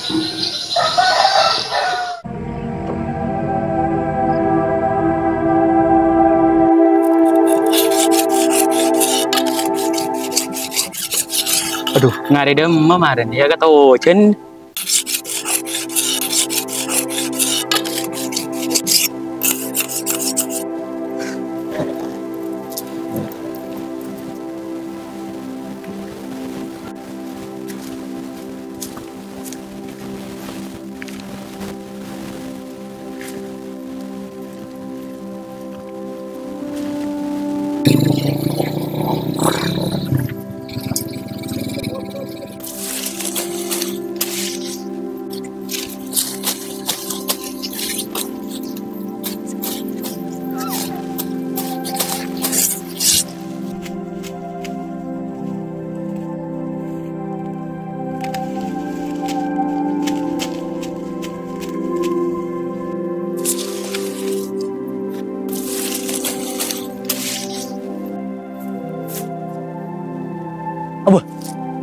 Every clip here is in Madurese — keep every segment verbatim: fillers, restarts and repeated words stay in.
Adhu, ngarè dâmma marèn, yâ, katojhân. Abâ,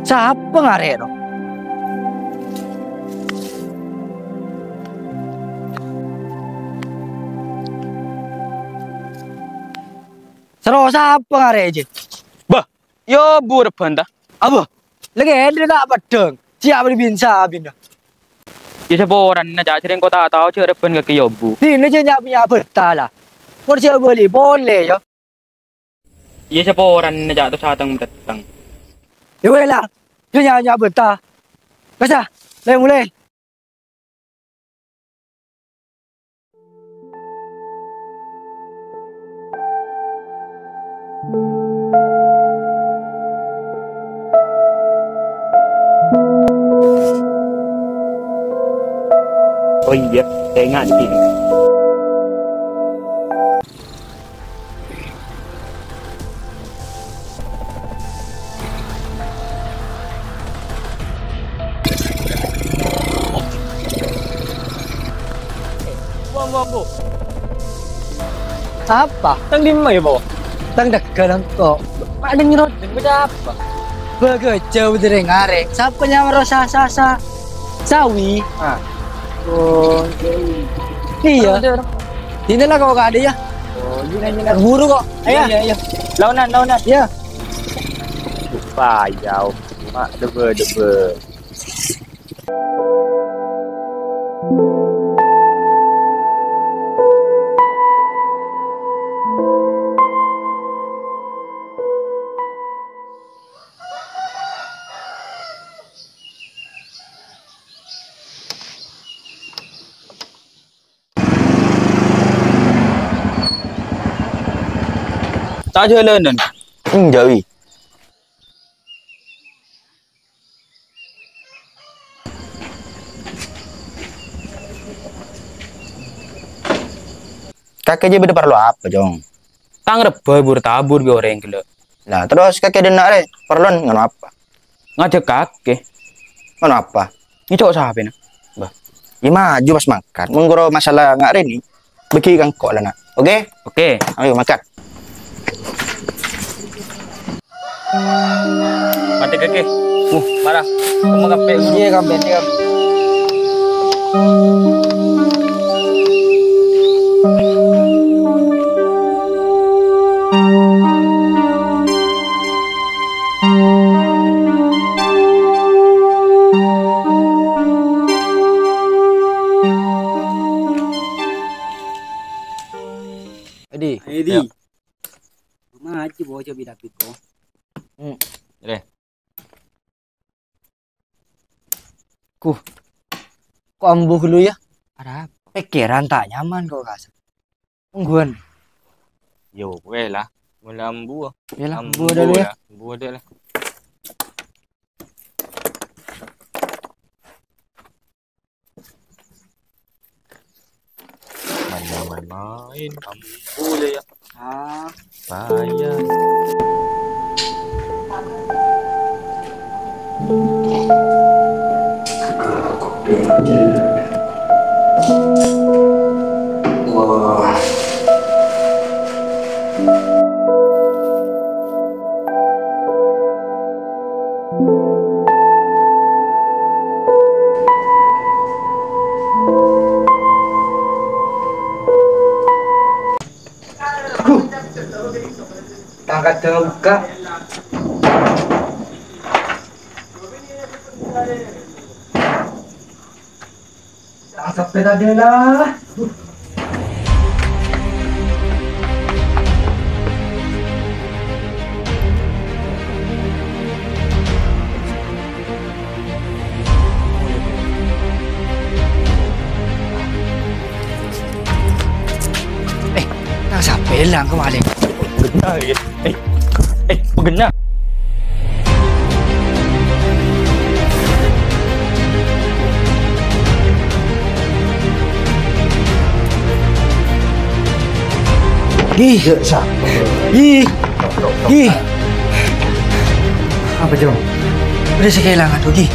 sapa ngarè' rowa? Sèro sapa ngarè' jiyâ? Bâ, yâ bu rebbhân ta? Abâ, lagi Hendri ta' peddhâng. Siap dibinsa abinda. Yâ saporana, Cak, sèrèng ko ta' tao jhâ' rebbhân kakè yâ bu. Dinah jhâ' nya'-, nya' bhârta la. Mon sè abâli polè, yâ. Iyâ, saporana, Cak, to satèng-tèttèng. Yâ wèh la, yâ nya'-, nya' bhârta. Kassa, lè-molè. Oh iyâ, ta' enga' dikit. Wah, wah, wah. Apa? Tang dimma yâ, Bo? Tang dhâgghâl engko'. Ma' deng-ngodeng, bâdâ apa? Bâgâ jhâ' bâdâ rèng arè'. Sapa nyamana sa-, sa-, sa-, Sawi? Ah. Oh, Sawi. Iyâ. Ada, ada. Sini lah kau kade ya. Oh, iya, iya. Buru kok. Ayo. Iya, iya, iya. Laonan, laonan. Iya. Lupa ya, Om. Mak, debe, debe. Ta' jhâlânan. Enjâ', wi. Kakè jiyâ bâdâ parlo apa, Cong? Tang rebbhâ bur-tabur bi' orèng ghellâ'. Nah, terros kakè dhinna' rè, parlona nganu apa? Ngajhâk kakè. Nganu apa? Ngèco' sapèna? Bâh, iyâ maju pas mangkat. Mon ghuru masalah nga' rènè, bâghi ka engko' la, Na'. Oke? Oke. Ayo, mangkat. Matè kakè. Uh, mara. Kamu kampè. Iyâ, kampè, iyâ. Edi. Edi. Yuk. Maju bocah bidabit ko. Hmm. Deh. Kuh. Kok ambu dulu ya? Ada apa? Pikiran tak nyaman kok, Kas. Tungguan. Yo, weh lah. Mulai ambu. Ya lah, ambu dulu ya. Ambu dulu lah. Main-main, ambu dulu ya. Ah. Payah. Kadhâng ka. Tang sapè tadâ' la. Eh, tang sapè la engko' malèng? Bener, ya. Eh, eh, bener. Gi. Ya, sa. Gi. Gi. Apa, Jong? Bâdâ sè kaèlangan, Gi.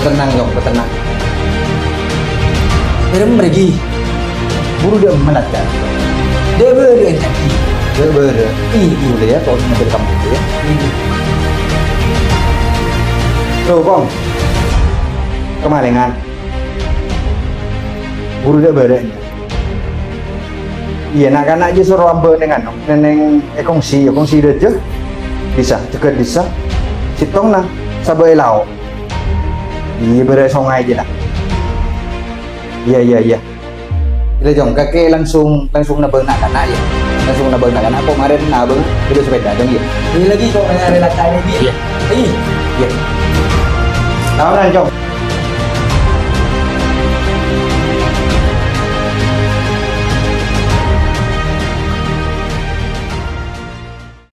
Tenang, Jong, tenang. Bârâmma rèya, Gi? Buru dâ' emma, Jong? Dâ' bârâ, Gi? Dâ' bârâ. Iyâ, iyâ, ya, tolong nganter kampung, ya. Iyâ. Loh, Kong. Kamalèngan. Buru dâ' bârâ, ya. Iyâ, na'-kana' jhâ' soro abâ' neng anu, neng, neng è kongsi, è kongsi rajâ. Bisa, jhâghât bisa. Sèttongnga, sabâ' è lao'. Iyâ, bârâ' songay jiyâ, la. Iyâ, iyâ, iyâ. Iyâ, Jong, kakè langsung, langsung nabâng na'-kana', ya. Langsung nabâng na'-kana', kok marèn nabâng, ghâllu sepèda, Jong, ya. Iyâ, lagi kok nyarè lakar ini. Iyâ. Iyâ. Iyâ. Taonan, Jong.